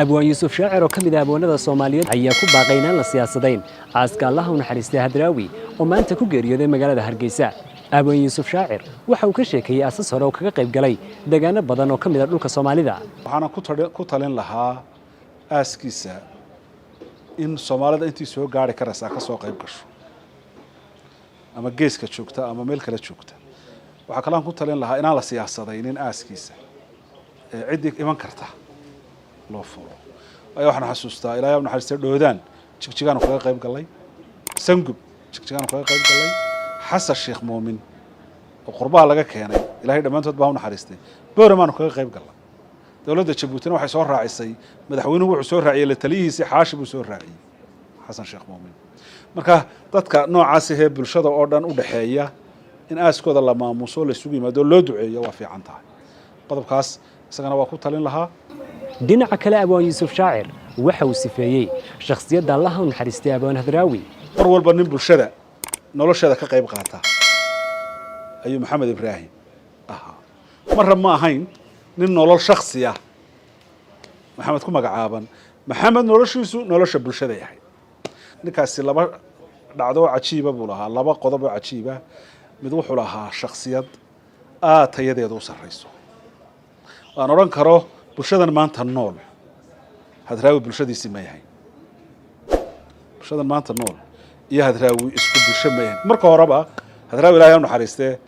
Abwaan Yuusuf Shaacir oo ka mid ah abwaanada Soomaaliyeed ayaa ku baaqay inaan la siyaasadayn aaska Allaha u naxariistay Hadraawi oo maanta ku geeriyooday magaalada Hargeysa. Abwaan Yuusuf Shaacir waxa uu ka sheekeeyey aasas hore oo kaga qayb galay deegaano badan oo ka mid ah dhulka Soomaalida. Waxaana ku talin lahaa aaskiisa in Soomaalida intii soo gaari karaysaa ka soo qayb gasho, ama geeska joogta ama meel kale joogta. Waxaa kaloon ku talin lahaa inaan la siyaasadaynin aaskiisa ee ciddii iman karta loo furo. Waayo, waxaan xasuustaa, Ilahay u naxariistay, Dhoodaan Jigjigaanu kaga qayb gallay, Sangub Jigjigaanu kaga qayb gallay, Xasan Sheekh Muumin oo qurbaha laga keenay, Ilahay dhammaantood baa u naxariistay, Booramaanu kaga qayb gallay. Dowladda Jabuutina waxay soo raacisay, madaxweynuhu wuxuu soo raaciyey la taliyihiisii Xaashi buu soo raaciyey Xasan Sheekh Muumin. Marka dadka noocaas ahee bulshada oo dhan u dhexeeya in aaskooda la maamuuso, la isugu yimaado, loo duceeyo, waa fiican tahay. Qodobkaas isagana waa ku talin lahaa. Dhinaca kale, Abwaan Yuusuf Shaacir waxa uu sifeeyey shakhsiyadda Allaha u naxariistay Abwaan Hadraawi. Mar walba nin bulshada nolosheeda ka qayb qaata ayuu Maxamed Ibraahim ahaa. Marra ma ahayn nin nolol shaksi ah Maxamed ku magacaaban. Maxamed noloshiisu nolosha bulshaday ahayd. Ninkaasi laba dhacdo oo cajiiba buu lahaa, laba qodob oo cajiiba. Mid wuxuu lahaa shaksiyad aad tayadeedu u sarrayso, aan odhan karo bulshadan maanta nool Hadraawi bulshadiisii ma yahay. Bulshadan maanta nool iyo Hadraawi isku bulsho ma yahay. Marka horeba Hadraawi, Ilahay ha naxariistee,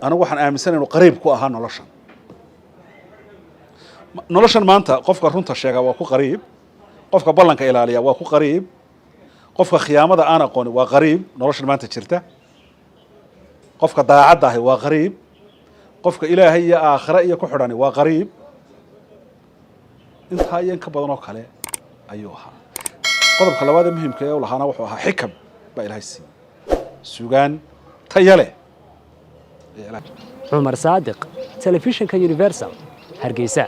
anigu waxaan aaminsanay inuu qariib ku ahaa noloshan. Noloshan maanta qofka runta sheega waa ku qariib, qofka ballanka ilaaliya waa ku qariib, qofka khiyaamada aan aqoonin waa qariib. Noloshan maanta jirta qofka daacadda ahi waa qariib, qofka Ilaahay iyo aakhire iyo ku xidhani waa qariib. Intaa iyo in ka badan oo kale ayuu ahaa. Qodobka labaad ee muhiimka ee u lahaana wuxuu ahaa xikam baa Ilaahay siiyey, sugaan taya leh. Cumar Saadiq, Telefishinka Universal, Hargeysa.